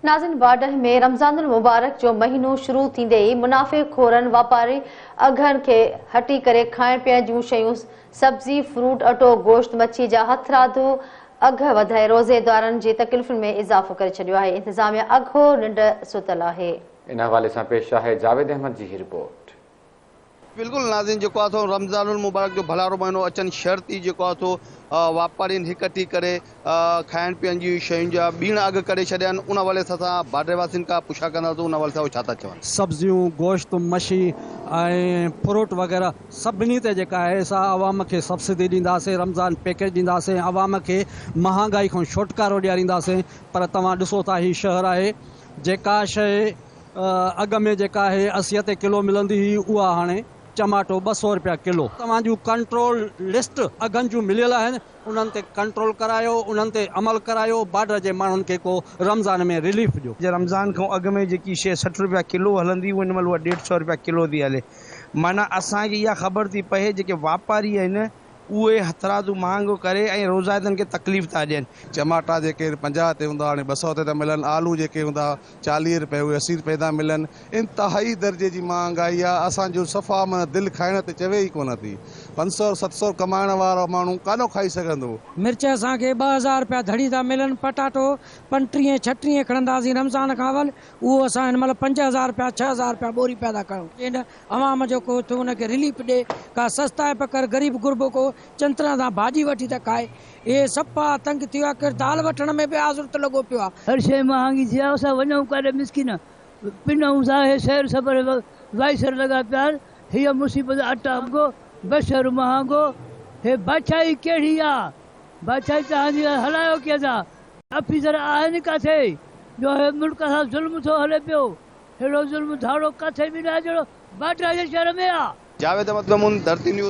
ناظرين باڊهه ۾ رمضان المبارڪ جو مهينو شروع ٿيندي ئي منافعي خورن واپاري اگهن کي هٽي ڪري کائڻ پيئڻ جون شيون سبزي، فروٽ، اٽو، گوشت، مڇي جا هٿرادو اگهه وڌائي روزيدارن جي تڪليفن ۾ اضافو ڪري ڇڏيو آهي، انتظاميا اگهور ننڊ ستل آهي. ان حوالي سان پيش آهي جاويد احمد جي هي رپورٽ. بلڪل ناظرين جيڪو آهي سو رمضان المبارڪ جو ڀلارو مهينو اچڻ شرط ئي جيڪو آهي سو واپارين هڪ ٿي ڪري کائڻ پيئڻ جي شين جا ٻيڻ اگهه ڪري ڇڏيا آهن ان حوالي سان اسان باڊهه واسين کان پڇا ڪنداسون ان حوالي سان هو ڇا ٿا چون. سبزيون، گوشت، مڇي ۽ فروٽ وغيره سڀني تي جيڪا آهي سا عوام کي سبسڊي ڏينداسين، رمضان پيڪيج ڏينداسين، عوام کي مهانگائي کان ڇوٽڪارو ڏيارينداسين پر توهان ڏسو ٿا هي شهر آهي جيڪا شيء اڳ ۾ جيڪا آهي 80 تي ڪلو ملندي هئي اها هاڻي چماٽو 200 رپيا ڪلو. توهان جون ڪنٽرول لسٽ اگهن جون مليل آهن انهن تي ڪنٽرول ڪرايو انهن تي عمل ڪرايو بارڊر جي ماڻهن کي ڪو رمضان ۾ رليف ڏيو. رمضان کان اڳ ۾ جيڪي شيء 60 رپيا ڪلو هلندي هئي هن مهل اها ڏيڍ سئو رپيا ڪلو ٿي هلي معنيٰ اسان کي اها خبر ٿي پئي جيڪي واپاري آهن اهي هٿرادو مهانگو ڪري ۽ روزائتن کي تڪليف ٿا ڏين. چماٽا جيڪي 50 تي هوندا هاڻي 200 تي ٿا ملن، آلو جيڪي هوندا 40 رپئي اهي 80 رپئي ٿا ملن، انتهائي درجي جي مهانگائي آ، اسان جو صفا معنيٰ دل کائڻ تي چوي ئي ڪونه ٿي، 500 700 ڪمائڻ وارو ماڻهو ڪاڏو کائي سگهندو. مرچ اسان کي 2000 رپيا ڌڙي ٿا ملن، پٽاٽو 35 36 کڻنداسين رمضان کان اول، اهو اسان هن مهل 5000 رپيا 6000 رپيا ٻوري پيا ٿا کڻون. عوام جو ڪو ٿو ان کي رليف ڏي، ڪا سستائپ ڪر، غريب غربو ڪو چنتران سان ڀاڄي وٺي ته کائي. اهي صفا تنگ ٿي ويا، ڪير دال وٺڻ ۾ به آزرت لڳو پيو آ. هر شيء مهانگي ٿي آ، اسان وڃون ڪاڏي مسڪين پنون ٿا، هي سير سفر وائسر لڳا پيا آهن، هيء مصيبت اٽا مهانگو، بصر مهانگو، هي بادشاهي ڪهڙي آ، بادشاهي توهان جي هلايو ڪيئن ٿا، آفيسر آهن ڪاٿي جو هي ملڪ سان ظلم ٿو هلي پيو. اهڙو ظلم ڌاڙو ڪٿي به ناهي جهڙو باڊهه جي شهر ۾ آ. جاويد احمد گمون، ڌرتي نيوز.